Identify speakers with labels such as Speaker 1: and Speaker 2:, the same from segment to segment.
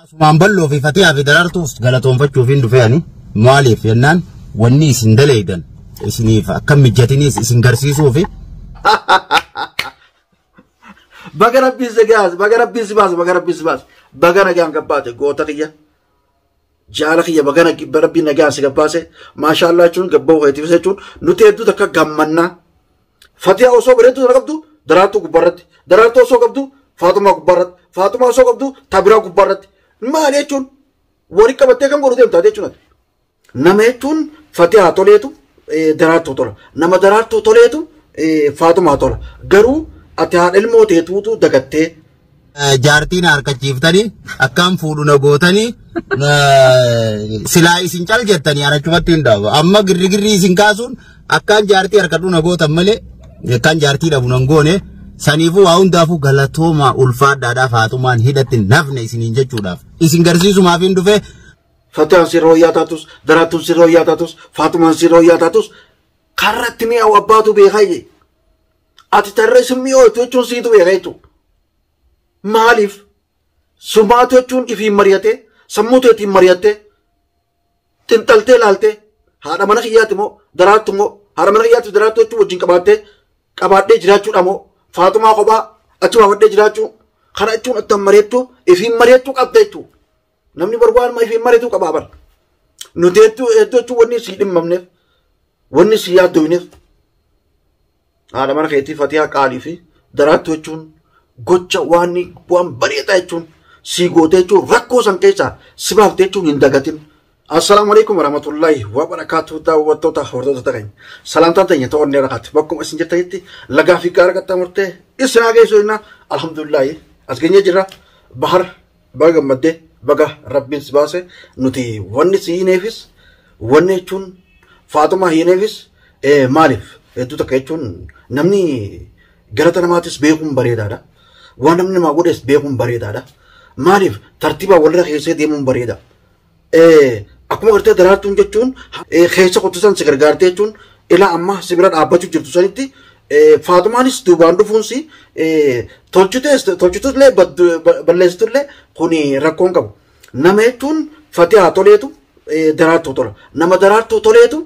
Speaker 1: Asumaan Balloo fi Fatiyaa fi Daraartuus galatoonfachuuf hin dhufe ani. Maaliif jennaan wanni isin daleeydan isiniif akka mijjatiniis isin garsiisuufi.
Speaker 2: Baga rabbiin si gaase, baga rabbiin si baase, baga rabbiin si baase. Baga nagaan gabbaate goota kiyya. Jaala kiyya baga rabbiin nagaan si gabbaase. Maashaallaa jechuun gabba'uu keetiif jechuun nuti hedduu takka gammannaa. Fatiyaa osoo bareedduu sana qabdu Daraartuu gubbaarratti. Daraartuu osoo qabdu Faaxumaa gubbaarratti. Faaxumaa osoo qabdu Tabiraa gubbaarratti. Maali jechuun wali qabattee kan godhu deemtaa jechuun ati. Nama jechuun Fatiyaa toleetu Daraartuu tola. Nama Daraartuu toleetu Faaxumaa tola. Garuu ati haadha ilmoo teetuutu dagattee.
Speaker 1: Jaartii na harkachiiftanii akkaan fuudhu na gootanii silaa isin cal jettanii an achumatti hin dhaabu. Amma girrigirrii isin kaasuun akkaan jaartii harkadhu na gootan malee akkaan jaartii dhabu nan goone. Saniifuu waa hundaafuu galatoomaa ulfaadhaadhaa Faaxumaan hidhatti nafne isiniin jechuudhaaf. Isin garsiisumaaf hin dhufe.
Speaker 2: Fatiyaan sirra wayyaa taatus, Daraartuun sirra wayyaa taatus, Faaxumaan sirra wayyaa taatus karratti mi'aawu abbaatu beekaa. Ati tarree sin mi'ooytu jechuun siitu beeka jechuudha. Maaliif? Sumaatu jechuun ifiin mari'atee, sammuu teetiin mari'attee, xinxaltee laaltee, haadha mana kiyyaati moo, Daraartu moo, haadha mana kiyyaatiif Daraartu jechuun wajjin qabaattee, qabaadhee jiraachuudha moo, Faaxumaa kophaa achi baafadhee jiraachuu, kana jechuun attan mari'attu, ifiin mari'attuu qabda jechuudha. Namni bar waanuma ifiin mari'atuu qabaa bar. Nuti hedduu hedduu jechuun wanni sii dhimmamneef, wanni sii yaaddoyneef, haadha mana keetii Fatiyaa qaalii fi Daraartu jechuun gocha waan waan bareedaa jechuun sii gootee jechuun rakkoo san keessaa si baaftee jechuun hin dagatin. Assalaamu alaikum warahmatullahi wabarakatuh daawwattoota hordoftoota keenya. Salaamtaan teenya ta'oon ni rakaatti. Bakkuma isin jirtanitti lagaa fi gaara qaxxaamurtee isin haa geessu jenna. Alhamdulillahi as geenyee jirra. Bahar baga gammaddee baga rabbiin si baase nuti wanni si hiineefis wanni jechuun Faaxumaa hiineefis maaliif hedduu takka jechuun namni galata namaatis beekuun bareedaadha. Waan namni namaa godhes beekuun bareedaadha. Maaliif tartiibaan walirra keessee deemuun bareeda. Akkuma gartee Daraartuun jechuun keessa kottu san si gargaartee jechuun ilaa amma si bira dhaabbachuu jirtu sanitti Faaxumaanis duubaan dhufuunsi tolchitullee balleessitullee kuni rakkoon qabu. Nama jechuun Fatihaa toleetu Daraartuu tola. Nama Daraartuu toleetu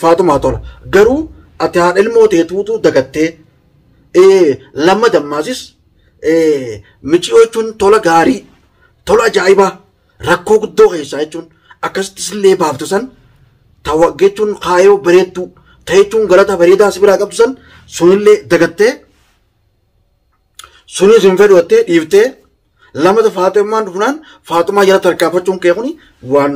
Speaker 2: Faaxumaa tola. Garuu ati haadha ilmoo teetuutu dagattee lamma dammaasis miciyoo jechuun tola gaarii tola ajaa'ibaa rakkoo guddoo keessaa jechuun akkasittis illee baaftu san tawa jechuun kaayoo bareedduu ta'e jechuun galata bareedaa si biraa qabdu san sunillee dagattee sunis hin fedhu jettee dhiiftee lamata Faaxumaan dhufnaan Faaxumaa jala tarkaanfachuun kee kuni waan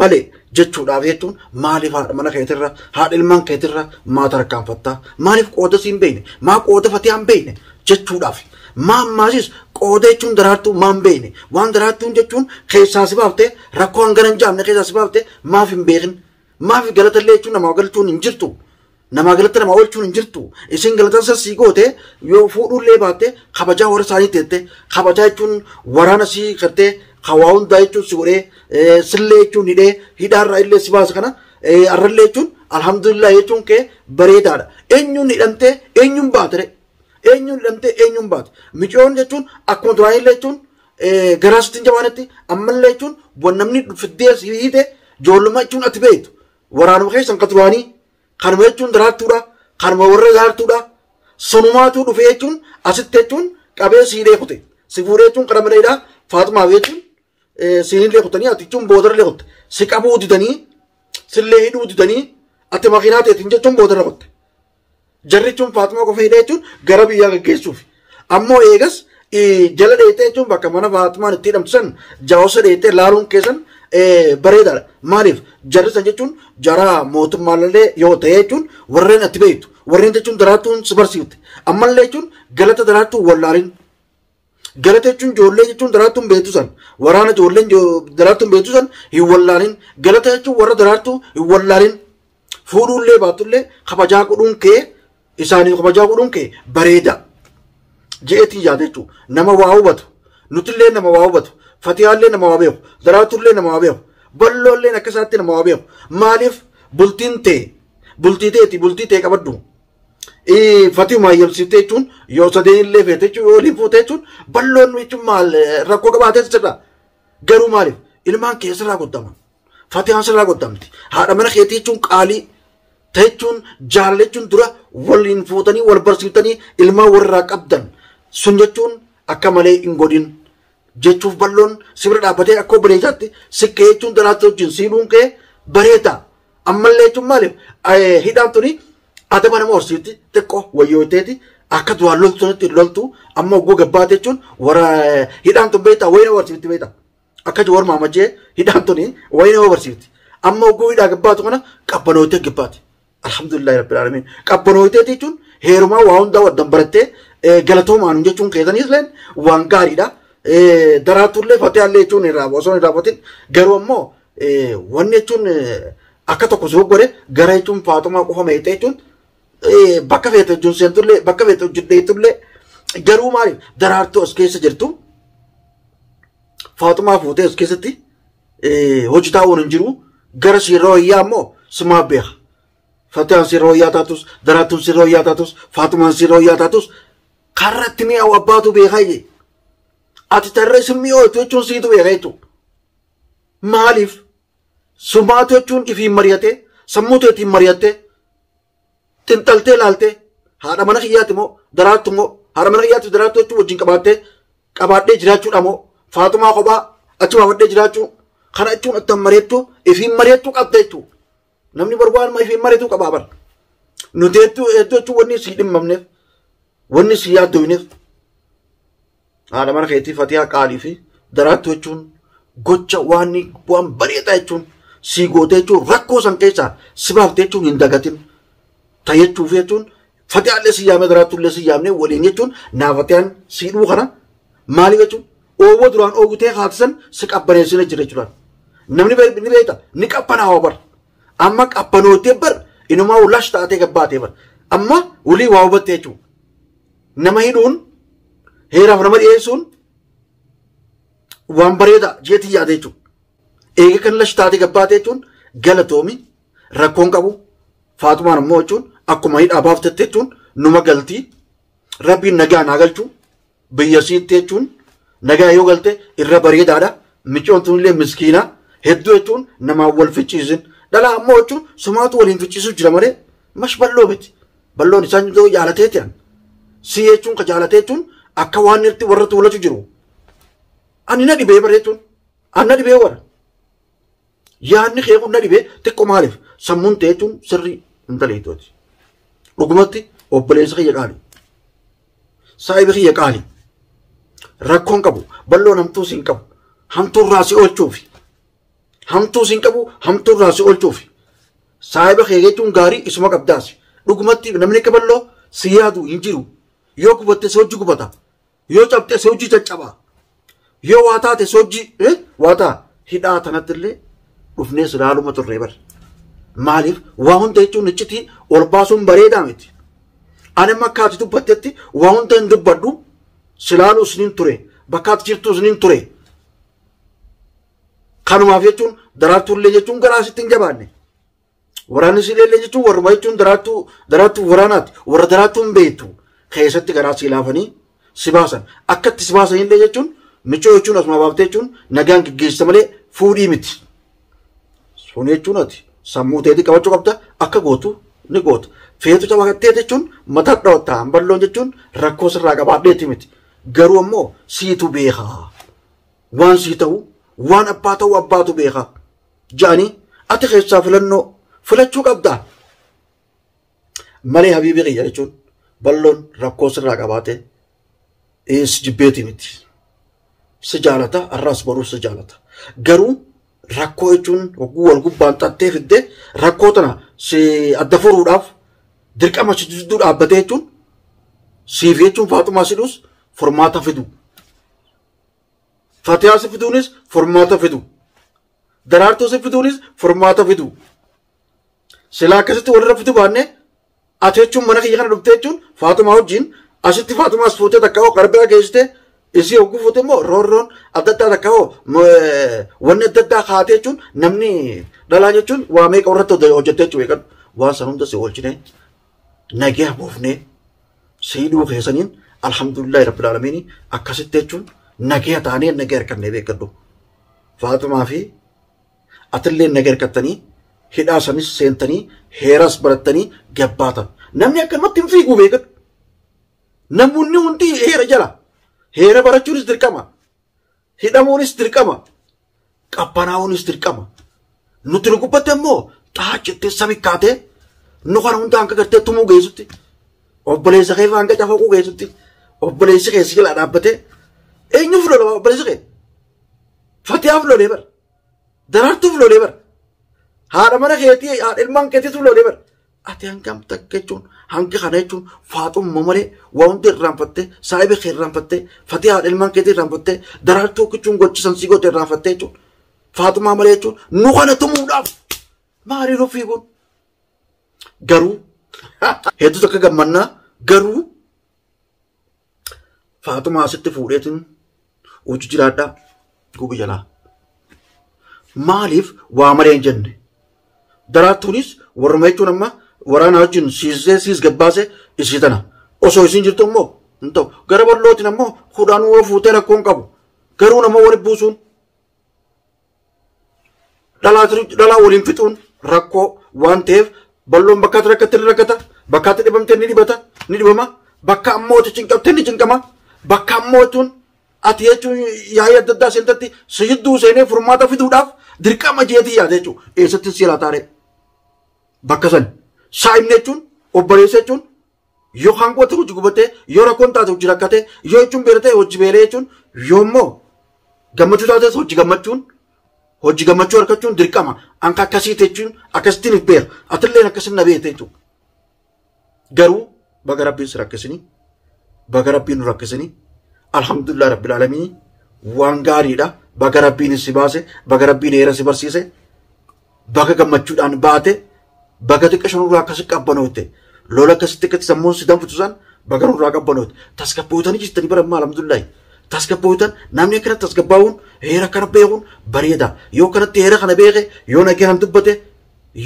Speaker 2: malee jechuudhaaf jechuun maaliif haadha mana keetirra haadha ilmaan keetirra maa tarkaanfattaa maaliif qooda si hin beekne maa qooda Fatiyaa hin beekne jechuudhaaf maa ammaasis qooda jechuun Daraartuu maa hin beekne waan Daraartuun jechuun keessaa si baaftee rakkoo hangana hin jaamne keessaa si baaftee maaf hin beekin maaf galatallee jechuun namaa galchuun hin jirtu Namaa galata namaa oolchuun hin jirtu. Isin galata san sii goote yoo fuudhuullee baatte kabajaa warra isaanii teette kabajaa jechuun waraana sii gartee hawaa hundaa jechuun si godhee sillee jechuun hidhee hidhaarraa illee si baasa kana arrallee jechuun alhamdulillah jechuun kee bareedaadha. Eenyuun hidhamtee eenyuun baate eenyuun hidhamtee eenyuun baate miciyoon jechuun akkuma duraanillee jechuun garaa sitti hin jabaanetti ammallee jechuun wan namni fiddee si hiite ijoollummaa jechuun ati beektu waraanuma keessan ka duraanii Kanuma jechuun Daraartuudha. Kanuma warra Daraartuudha. Sanumaatu dhufee jechuun asitti jechuun qabee siidhee kute. Si fuudhee jechuun qara maleedha. Faaxumaaf jechuun siinillee kutanii ati jechuun boodarra kutte. Si qabuu didanii sillee hidhuu didanii ati makiinaa teetiin jechuun boodarra kutte. Jarri jechuun Faaxumaa qofa hidhee jechuun gara biyyaa gaggeessuuf. Ammoo eegas jala dheettee jechuun bakka mana Faaxumaan itti hidhamtu san jaawsa dheettee laaluun keessan bareedaadha. Maaliif jarri san jechuun jara mootummaallee yoo ta'e jechuun warreen ati beektu warreen jechuun Daraartuun si barsiifte. Ammallee jechuun galata Daraartuu wallaalin. Galata jechuun ijoollee jechuun Daraartuun beektu san waraana ijoolleen Daraartuun beektu san hin wallaalin. Galata jechuun warra Daraartuu hin wallaalin. Fuudhuullee baattullee kabajaa godhuun kee isaaniif kabajaa godhuun kee bareeda. Je'eetiin yaada jechuudha. Nama waa hubatu. Nutillee nama waa hubatu. Fatiyaallee nama waa beeku. Daraartuullee nama waa beeku. Balloolleen akka isaatti nama waa beeku. Maaliif bultiin tee bultii teeti bultii tee qabadhu. Fatiyuma hayyamsiiftee jechuun yoo sadeenillee feete jechuun yoo waliin fuute jechuun balloon jechuun maal rakkoo qabaatee sirra. Garuu maaliif ilmaan kee sirraa goddaman. Fatiyaan sirraa goddamti. Haadha mana keetii jechuun qaalii jechuun jaalala jechuun dura waliin fuutanii wal barsiiftanii ilmaan warraa qabdan sun jechuun akka malee hin godhin jechuuf balloon sibira dhaabbatee akka obboleessaatti sikkee jechuun daraartuu wajjin siidhuun kee bareeda. Ammallee jechuun maaliif hidhaan tuni adaba nama horsiifti xiqqoo wayyooteeti akka duraan loltu sanatti loltu amma ogguu gabbaate jechuun warra hidhaan tun beektaa wayii nama horsiifti beektaa. Akka warra maamajee hidhaan tuni wayii nama barsiifti. Amma ogguu hidhaa gabbaatu kana qabbanootee gabbaati. Alhamdulillahi rabbil alamin. Qabbanooteeti jechuun heerumaa waa hundaa waddan barattee galatoomaan jechuun keessaniis leen waan gaariidha. Daraartuullee fatiyaallee jechuun irraa osoo hin raawwatin garuu ammoo wanni jechuun akka tokko soo godhe gara jechuun Faaxumaa qofa meexee jechuun bakka feete jechuun seentullee bakka feete hojjedheetullee garuu maali daraartuu as keessa jirtu Faaxumaa fuutee as keessatti hojii taa'uun hin jiru gara siirra wayyaa ammoo simaa beeka. Fatiyaan siirra wayyaa taatus daraartuun siirra wayyaa taatus Faaxumaan siirra wayyaa taatus karratti mi'aawu abbaatu beekaa jee. Ati tarree sin mi'ootu jechuun siitu beeka jechuudha. Maaliif sumaatu jechuun ifiin mari'atee sammuu teetiin mari'attee xinxaltee laaltee haadha mana kiyyaati moo daraartu moo haadha mana kiyyaatti daraartu jechuun wajjin qabaattee qabaadhee jiraachuudha moo Faaxumaa kophaa achi baafadhee jiraachuu kana jechuun ittiin mari'attu ifiin mari'attuu qabda jechuudha. Namni barbaaduma ifiin mari'atuu qabaa bara. Nuti hedduu jechuun wanni sii dhimmamneef wanni sii yaaddoofneef haadha mana keetii Fatiyaa qaalii fi daraartu jechuun gocha waan waan bareedaa jechuun sii gootee jechuun rakkoo san keessaa si baaftee jechuun hin dagatin. Tayyachuuf jechuun Fatiyaallee si yaamne daraartullee si yaamne waliin jechuun naa Fatiyaan si dhuu kana maaliif jechuun oowwa duraan oogutee haatisan si qabbaneessine jira jechuudha. Namni ni beekta ni qabbanaawa bar. Amma qabbanootee bar inumaa lash taatee gabbaatee bar. Amma walii waa hubattee jechuudha. Nama hidhuun heeraaf nama dhiyeessuun waan bareedaa jeetii yaade jechuudha. Eega kan lash taatee gabbaatee jechuun galatoomi rakkoon qabu Faaxumaan ammoo jechuun akkuma hidhaa baaftette jechuun numa galtii rabbiin nagaa naa galchu biyya siitti jechuun nagaa yoo galte irra bareedaadha. Micoon tunillee miskiina hedduu jechuun namaan wal ficciisin dhalaa ammoo jechuun sumaatu waliin ficciisuu jira malee mash balloo miti. Balloon isaan jaalatee ta'an si jechuun ka jaalatee jechuun akka waan irratti warra tuulatu jiru. Ani na dhibee bara jechuun ani na dhibee warra. Yaadni kee kun na dhibee xiqqoo maaliif sammuun ta'e jechuun sirrii hin taleetooti. Dhugumatti obboleessa kiyya qaali. Saayibi kiyya qaali. Rakkoon qabu balloon hamtuu siin qabu hamtuurraa si oolchuufi. Hamtuu siin qabu hamtuurraa si oolchuufi. Saayiba kee jechuun gaarii isuma qabdaasi. Dhugumatti namni akka balloo si yaadu hin jiru. Yoo gubatte si hojii gubata. Yoo cabte si hojii caccaba. Yoo waa taate si hojii waa ta'a. Hidhaa tanatti illee dhufnee silaaluma turree bar. Maaliif waa hunda jechuun iccitii ol baasuun bareedaa miti. Ani amma akka ati dubbattetti waa hunda hin dubbadhu silaaluu isiniin ture bakka ati jirtu isiniin ture. Kanumaaf jechuun daraartuullee jechuun garaa sitti hin jabaanne. Waraanni sileellee jechuun warruma jechuun daraartuu waraanaati. Warra daraartuu hin beektu keessatti garaa si laafanii si baasan. Akka itti si baasanillee jechuun micoo jechuun asuma baaftee jechuun nagaan geggeessa malee fuudhii miti. Sun jechuun ati sammuu teetii qabachuu qabda akka gootu ni goota. Feetu cabattee jechuun mataa dhawattaa balloon jechuun rakkoo sirraa qabaadheeti miti. Garuu ammoo siitu beekaa. Waan sii ta'u waan abbaa ta'u abbaatu beekaa. Ja'anii ati keessaa filannoo filachuu qabda. Malee habiibi qiyya jechuun balloon rakkoo sirraa qabaatee si jibbeeti miti. Si jaalata har'aas boruus si jaalata. Garuu rakkoo jechuun hogguu wal gubbaan xattee fiddee rakkoo tana si adda furuudhaaf dirqama si jidduu dhaabbatee jechuun siif jechuun Faaxumaa sidhuus furmaata fidu. Fatiyaa si fiduunis furmaata fidu. Daraartuu si fiduunis furmaata fidu. Silaa akkasitti walirra fidu baanne ati jechuun mana kiyya kana dhuftee jechuun Faaxumaa wajjin asitti Faaxumaas fuutee takka hoo qarqara geessitee isii hogguu fuute immoo roorroon adda addaa takka hoo wanni adda addaa kaatee jechuun namni dhalaa jechuun waa meeqa irratti hojjettee jechuun eegadhu. Waan san hunda si oolchinee nagaa buufnee siidhuu keessaniin alhamdulillahi rabbil aalamiin akkasitti jechuun nagaa taanee nagaa harkannee beekadhu. Faaxumaa fi atillee naga hirkattanii hidhaa sanis seentanii heeras barattanii gabbaatan. Namni akkanumatti hin fiigu beekadhu. Namoonni hundi heera jala. Heera barachuunis dirqama. Hidhamuunis dirqama. Qabbanaa'uunis dirqama. Nuti nu gubbatte immoo xaachittee sami kaatee nu kana hunda hanga gartee tumuu geessutti. Obboleessa kee hanga cafaquu geessutti. Obboleessi kee si jala dhaabbatee eenyuuf lola obboleessi kee? Fatihaaf lolee bara. Daraartuuf lolee bara. Haadha mana keetii haadha ilmaan keetiif lolee bara. Ati hangam takka jechuun hanga kana jechuun faaxumma malee waa hundi irraanfattee saahiba kee irraanfattee Fatihaa haadha ilmaan keetii irraanfattee daraartuu jechuun gochisan si goote irraanfattee jechuun faaxummaa malee jechuun nu kana tumuudhaaf maaliin of fiiguun. Garuu hedduu takka gammannaa garuu faaxumaa asitti fuudheetiin hojii jiraadhaa gubi jalaa. Maaliif waa malee hin jenne? Daraartuunis warruma jechuun amma waraana wajjin siisee siis gabbaase isii tana. Osoo isiin jirtu immoo hin ta'u. Gara bal'ootiin ammoo hudhaan woo fuutee rakkoo hin qabu. Garuu nama waliin buusuun dhalaa waliin fixuun rakkoo waan ta'eef bal'oon bakkaatti rakkatte ni rakkata. Bakkaatti dhibamte ni dhibata ni dhibama. Bakka ammoo cinqamte ni cinqama. Bakka ammoo jechuun ati jechuun yaa'ii adda addaa seentatti si jidduu seenee furmaata fiduudhaaf dirqama jeetii yaada jechuudha. Eessatti si laataare? Bakka sani. Saayimni jechuun obboleessa jechuun yoo hanqoote hojii gubatee yoo rakkoon taate hojii rakkatee yoo jechuun beela ta'e hojii beelee jechuun yoo immoo gammachuu taates hojii gammachuun hojii gammachuu argachuun dirqama. Anka akkasii jechuun akkasittiin if beela. Atilleen akkasin na beekte jechuudha. Garuu baga rabbiin si rakkisini baga rabbiin nu rakkisini alhamdulillah rabbil aalamiin waan gaariidha. Baga rabbiin si baase baga rabbiin heera si barsiise baga gammachuudhaan baate baga xiqqa shanurraa akkasi qabbanootte lola akkasitti akkatti sammuun si danfitu san baga nurraa qabbanootte tasgabbootanii jirtanii bara ammaa alhamdulillah tasgabbootan namni akkana tasgabbaa'uun heera kana beekuun bareeda yoo kanatti heera kana beeke yoo nageenan dubbate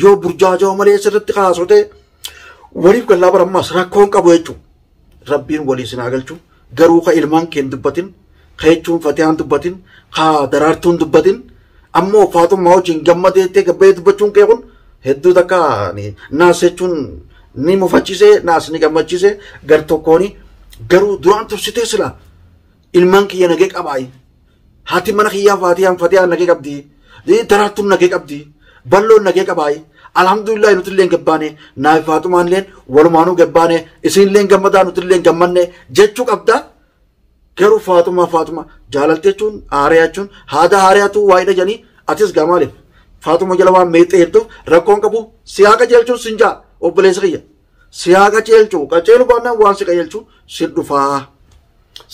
Speaker 2: yoo burjaajaa malee sirriitti kaasotee waliif gallaa bara ammaas rakkoon qabu jechuudha. Rabbiin walii isin haa galchu garuu ka ilmaan kee hin dubbatin ka jechuun Fatihaan dubbatin ka daraartuun dubbatin ammoo faaxummaa wajjin gammadeettee gabbayee dubbachuun kee kun hedduu takka naas jechuun ni mufachiisee naas ni gammachiisee gar tokkooni garuu duraan tursitee sila ilmaan kiyya nagee qabaayi haati mana kiyyaa Fatiyaan Fatiyaan nagee qabdi daraartuun nagee qabdi balloon nagee qabaayi alhamdulillah nuti illee gabbaane naaf faaxumaan illee walumaanuu gabbaane isin illee gammadaa nuti illee gammanne jechuu qabda. Garuu faaxumaa faaxuma jaalalte jechuun haariyaa jechuun haada haariyaatu waa'ee jedhanii atis gaa maaliif faaxuma jala waan meexxee jirtuuf rakkoon qabu siyaa qajeelchuun sin jaa obboleessa kiyya siyaa qajeelchuu qajeelu baannaan waan si qajeelchu si dhufaa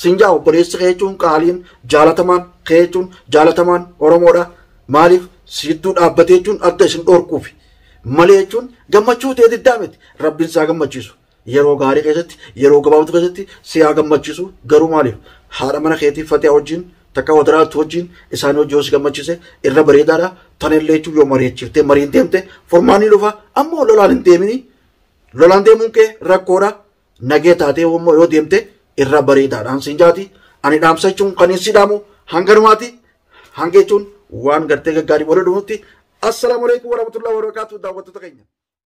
Speaker 2: sin jaa obboleessi kee jechuun qaaliin jaalatamaan kee jechuun jaalatamaan Oromoodha maaliif sidduu dhaabbatee jechuun adda isin dhorkuufi malee jechuun gammachuu ta'e diddaa miti rabbiin isaa gammachiisu. Yeroo gaarii keessatti yeroo gabaabduu keessatti siyaa gammachiisu garuu maaliif haadha mana keetii Fatihaa wajjin takka wadaraatu wajjin isaan hojii si gammachiise irra bareedaadha. Tanallee jechuun yoo mari'achiiftee mariin deemte furmaanni dhufa ammoo lolaan hin deemini lolaan deemuun kee rakkoodha nagee taatee immoo yoo deemte irra bareedaadhaan siin jaati ani dhaamsa jechuun kan hin si dhaamu hanganumaati hanga jechuun waan gartee gaggaarii wal dhumutti assalaamu alaikum warahmatullahi wabarakatuh daawwattoota keenya.